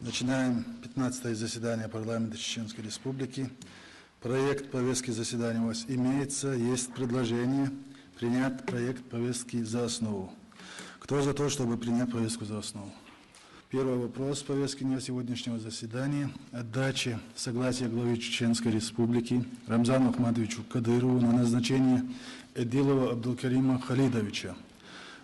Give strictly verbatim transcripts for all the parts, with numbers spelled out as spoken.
Начинаем пятнадцатое заседание парламента Чеченской Республики. Проект повестки заседания у вас имеется. Есть предложение принять проект повестки за основу. Кто за то, чтобы принять повестку за основу? Первый вопрос повестки дня сегодняшнего заседания. Отдача согласия главы Чеченской Республики Рамзану Ахматовичу Кадырову на назначение Эдилова Абдулкарима Халидовича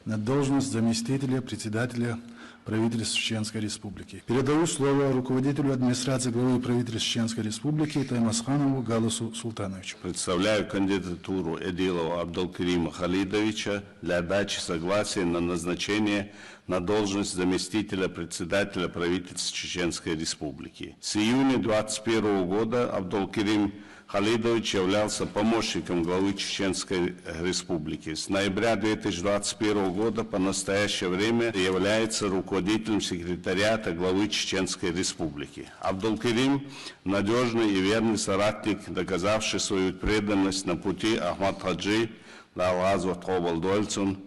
на должность заместителя председателя правительства Чеченской Республики. Передаю слово руководителю администрации главы правительства Чеченской Республики Таймасханову Галасу Султановичу. Представляю кандидатуру Эдилова Абдулкарима Халидовича для дачи согласия на назначение на должность заместителя председателя правительства Чеченской Республики. С июня двадцать первого года Абдулкарим Халидович являлся помощником главы Чеченской Республики. С ноября две тысячи двадцать первого года по настоящее время является руководителем секретариата главы Чеченской Республики. Абдулкарим — надежный и верный соратник, доказавший свою преданность на пути Ахмад-Хаджи, Дала гӀазот къобалдойла цун.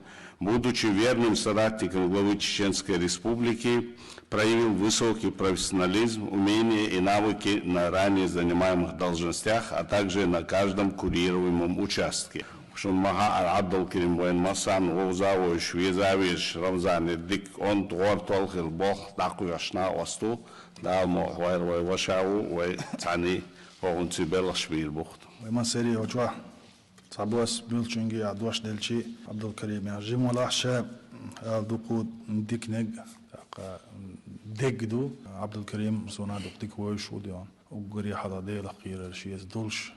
Будучи верным соратником главы Чеченской Республики, проявил высокий профессионализм, умения и навыки на ранее занимаемых должностях, а также на каждом курируемом участке. Шун маха ар Абдулкарим вайн массанна вовза войш, веза веш, Рамзан дик он двор толхил бох, дакъу яшна осту, Дала мо вайр вай вашаву, вай цани, хогун ци белаш бир бухт. Вай массери очва. Цхьабосса буьлчуьнга а дош делчи, Абдулкарим яхаш, жималахь ша, ала дукха диканиг, тӀаккха дег ду. Абдулкарим сона дукха дика вовзаш ву дийон. Уггаре хьалха Делах кхерар шеца долуш,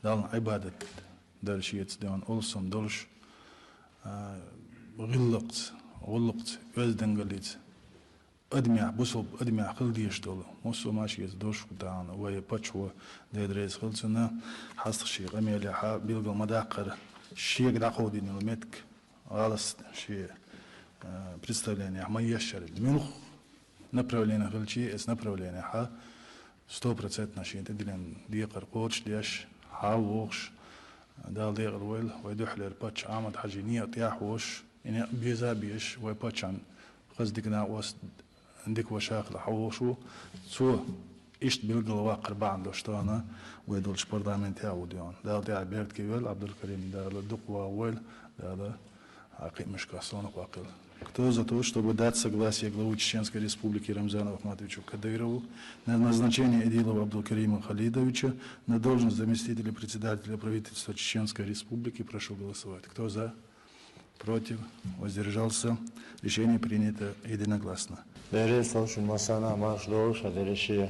Далла Ӏибадат дар шеца дийон, олуссам долуш, а, гӀиллакхца, гӀуллакхца, оьздангаллица. Адамехь, бусалба адамехь хила дезаш долу, муссо а шеца дош ву тахана, вай паччахьо, Дела реза хила цунна, хьастагӀа шен къамелехьа билгал ма даккхара, шега дӀакховдийна йолу меттиг, гӀалас шен, а, представлениехь ма ешшара. Муьлхха направление хилчи, эс направлениехьа сто процентов шен тӀедиллина декхар кхочушдеш, хьан вохуш, Дала декъала войла, вай дуьхьалера паччахь Ахьмад-Хьаьжин некъа тӀехь а волуш, и некъ беза а безаш, вай паччахьна хаза дика накъост дика ваша хила хьан вохуш ву. Цо иштта билгал ваккхар бахьана долуш тахана вай долчу парламентехь а ву дийон. Дала тӀехь беркате войла, Абдулкарим, Дала дукха ван войла, Дала хьан кхиамашкахь сонах ваккхийла. Кто за то, чтобы дать согласие главы Чеченской Республики Рамзану Ахматовичу Кадырову на назначение Эдилова Абдулкарима Халидовича на должность заместителя председателя правительства Чеченской Республики, прошу голосовать. Кто за? Против? Воздержался? Решение принято единогласно. Дела реза хила шун массанна, марша догӀийла ша дерриге.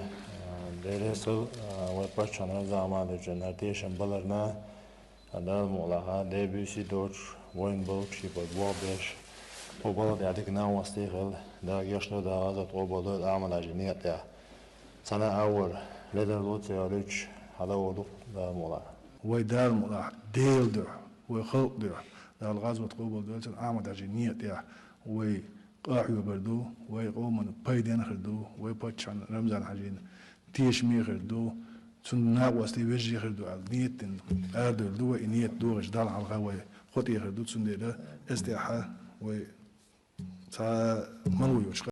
Дела реза хила, а, вай паччахьна Рамзан Ахматовича тешам баларна, а, Дала мукъалахь, дебиси доцуш, вайн болчу шен боху беш, хӀокху балха тӀехь дика накъостий хила, Дала гечдойла, Дала гӀазот къобалдойла Ахьмад-Хьаьжин некъа тӀехь. Цхьана а вара, ледарло ца йолуьйтуш, хьала а ву дукха, Дала мукъалахь. Вай Дала мукъалахь, Делан дуьхьа, вай халкъан дуьхьа, Дала гӀазот къобалдойла цунна, Ахьмад-Хьаьжин некъа тӀехь вай къахьоьгур ду, вай къоман пайденна хир ду, вай паччахьна Рамзан-Хьаьжин тешаме хир ду, цунна накъостий вежарий хир ду аьлла, нийят дина арадевлла ду вай, и нийят догӀуш Далла хьалха вай кхо тӀе хир ду, цундела эс тӀехьа вай цхьа мало йоцуш